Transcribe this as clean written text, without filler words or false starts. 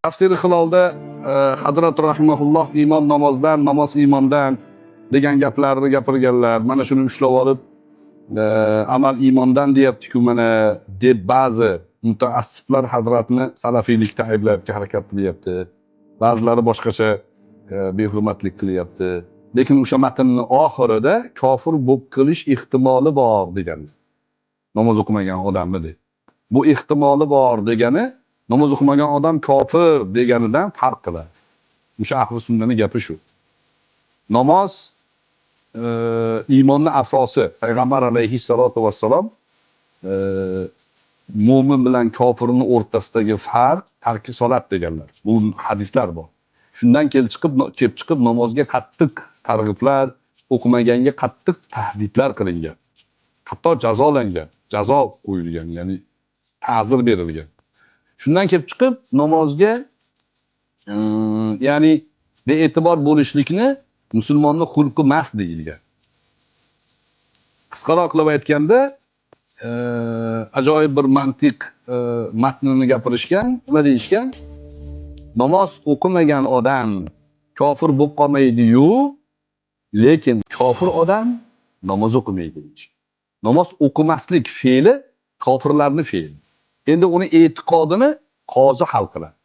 Tafsiri Hilolda Hazrat rahimahulloh iymon namozdan, namoz iymondan degan gaplarni gapirganlar. Mana shuni ushlab olib, amal iymondan deyapti-ku mana deb ba'zi mutaassiblar hazratni salafiylikda ayblabga harakat qilyapti. Ba'zilari boshqacha behurmatlik qilyapti. Lekin o'sha matnni oxirida kofir bo'lib qolish ehtimoli bor degan. Namoz o'qimagan odamni deb. Bu ehtimoli bor degani namoz o'qimagan odam kofir deganidan farq qiladi. O'sha ahli sunnani gapi shu. Namoz iymonni asosi. Payg'ambar alayhissalotu vassalom mo'min bilan kofirning o'rtasidagi farq tarki solat deganlar. Bu hadislar bor. Shundan kelib chiqib namozga qattiq targ'iblar, o'qimaganga qattiq tahdidlar qilingan. Hatto jazolangan, jazo qo'yilgan, ya'ni ta'zir berilgan. Shundan kelib chiqib namozga ya'ni bee'tibor bo'lishlikni musulmonni xulqi emas deyilgan. Qisqaroq qilib aytganda, ajoyib bir mantiq matnini gapirishgan, nima deyishgan? Namoz o'qimagan odam kofir bo'lib qolmaydi-yu, lekin kofir odam namoz o'qimaydi deyishgan. Namoz o'qimaslik fe'li kofirlarning fe'li. Endi uni e'tiqodini qozi hal qiladi.